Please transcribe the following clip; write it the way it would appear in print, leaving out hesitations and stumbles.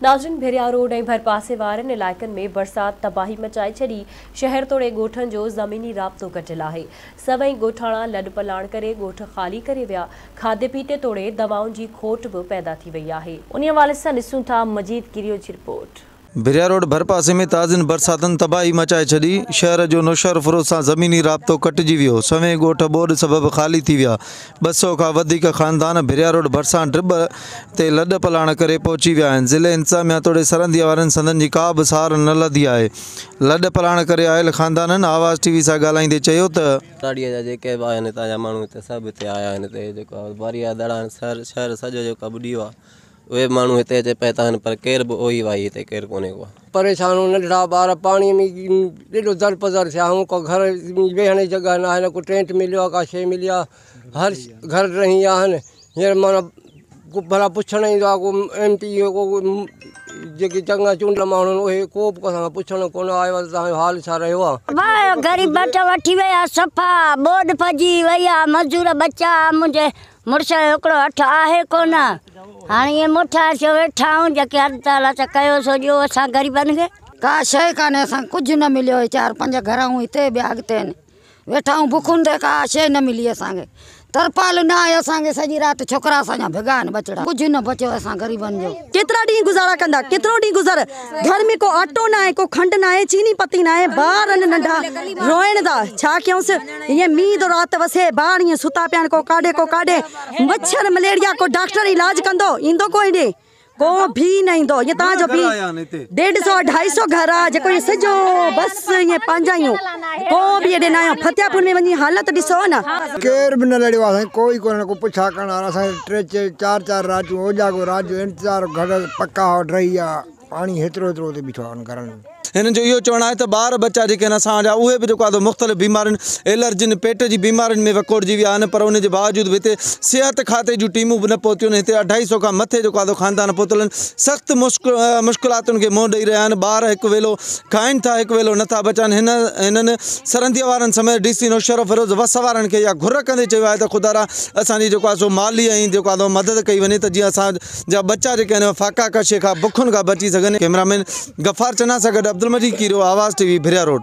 ناظرين ڀريا روڊ ۽ ڀرپاسي وارن علائقن ۾ برسات تباهي مچائي ڇڏي، شهر توڙي ڳوٺن جو زميني رابطو ڪٽيل آهي، سوين ڳوٺاڻا لڏپلاڻ ڪري ڳوٺ خالي ڪري ويا، کاڌي پيتي توڙي دوائن جي کوٽ به پيدا ٿي وئي آهي. انهي حوالي سان ڏسون ٿا مجيد ڪيريو جي رپورٽ. ڀريا روڊ ڀرپاسي ۾ تازين برساتن تباهي مچائي ڇڏي، شهر جو نوشهروفيروز سان زميني رابطو ڪٽجي ويو، سوين ڳوٺ ٻوڏ سبب خالي ٿي ويا، 200 کان وڌيڪ خاندان ڀريا روڊ ڀرسان ڊٻ تي لڏ پلاڻ ڪري پهچي ويا آهن، ضلعي انتظاميا توڙي سرنديء وارن سندن جي ڪا به سار نه لڌي آهي، لڏ پلاڻ ڪري آيل خاندانن آواز ٽي وي سان ڳالهائيندي چيو ته. ٽاڙيء جا جيڪي به آهن هتان جا ماڻهو هتي سڀ هتي آيا آهن هتي جيڪو واري جا دڙا آهن شهر سڄو جيڪو ٻڏي ويو آهي. اهي به ماڻهو هتي اچي پهتا آهن پر ڪير به اوهي واهي هتي ڪير ڪونهي ڪو. پريشان هون ننڍڙا ٻار پاڻي ۾ ايڏو درپدر ٿيا آهيون ڪو گهر ويهڻ جي جڳهه ناهي نه ڪو ٽينٽ مليو آهي ڪا شيء ملي آهي هر گهر ڊهي ويا آهن هينئر معنيٰ ڪو ڀلا پڇڻ ايندو آهي ڪو ايم پي ڪو جيڪي چڱا چونڊيل ماڻهو آهن اهي ڪو به اسان کان پڇڻ ڪونه آيو آهي ته توهان جو حال ڇا رهيو آهي. واهه غريب ٻچا وٺي ويا صفا ٻوڏ پئجي وئي آ مزور ٻچا منهنجي مڙس جو هڪڙو هٿ آهي ڪونه، هاڻي ائين موٺار ٿيو ويٺا آهيون، جيڪي الله تعاليٰ ته ڪيو سو ڏيو اسان غريبن کي. ڪا شيء ڪانهي اسان کي ڪجهه نه مليو هي چار پنج گهر آهيون هتي ٻيا اڳتي آهن ويٺا آهيون بکن تي ڪا شيء نه ملي اسان کي ترپال نه آهي اسان کي سڄي رات ڇوڪرا اسان جا ڀڳا آهن ٻچڙا ڪجهه نه بچيو اسان غريبن جو. ڪيترا ڏينهن گذارا ڪندا ڪيترو ڏينهن گذر گهر ۾ ڪو آٽو ناهي ڪو کنڊ ناهي چيني پتي ناهي ٻار آهن ننڍا روئن ٿا ڇا ڪيونس ائين مينهن ٿو رات وسي ٻار ائين ستا پيا آهن ڪو ڪاڏي ڪو ڪاڏي مڇر مليريا ڪو ڊاڪٽر علاج ڪندو ايندو ڪو هيڏي ڪو به نه ايندو ائين تان جو به ڏيڍ سو اڍائي سو گهر آ جيڪو ائين سڄو بس ائين پنهنجا ئي ڪو به هيڏي نه آيو فتح پور ۾ وڃي حالت ڏسو نه. ڪير به نه لڙيو آ سائين ڪوئي ڪونه ڪو پڇا ڪرڻ وارو اسان کي ٽي چار چار راتيون اوجاڳو رات جو انتظار گهر پکا ڊهي ويا پاڻي هيترو هيترو اتي بيٺو آ ان گهرن ۾. هنن جو اهو چوڻ آهي ته ٻار ٻچا جيڪي آهن اسان جا اهي به جيڪو آهي مختلف بيمارين الرجين پيٽ جي بيمارين ۾ وڪوڙجي ويا آهن پر ان جي باوجود به هتي صحت کاتي جون ٽيمون به نه پهتيون آهن هتي اڍائي سو کان مٿي جيڪو آهي خاندان پهتل آهن سخت مشڪلاتن کي منهن ڏئي رهيا آهن ٻار هڪ ويلو کائن ٿا هڪ ويلو نٿا بچن هن هنن سرندي وارن سميت ڊي سي نوشهروفيروز وس وارن کي اها گهر ڪندي چيو آهي ته خدارا اسان جي جيڪو آهي سو مالي ۽ جيڪو آهي مدد ڪئي وڃي ته جيئن اسان جا ٻچا جيڪي آهن فاقا ڪشي کان بکن کان بچي سگهن ڪئميرا مين غفار چنا سان گڏ عبدالمجيد ڪيريو آواز ٽي وي ڀريا روڊ.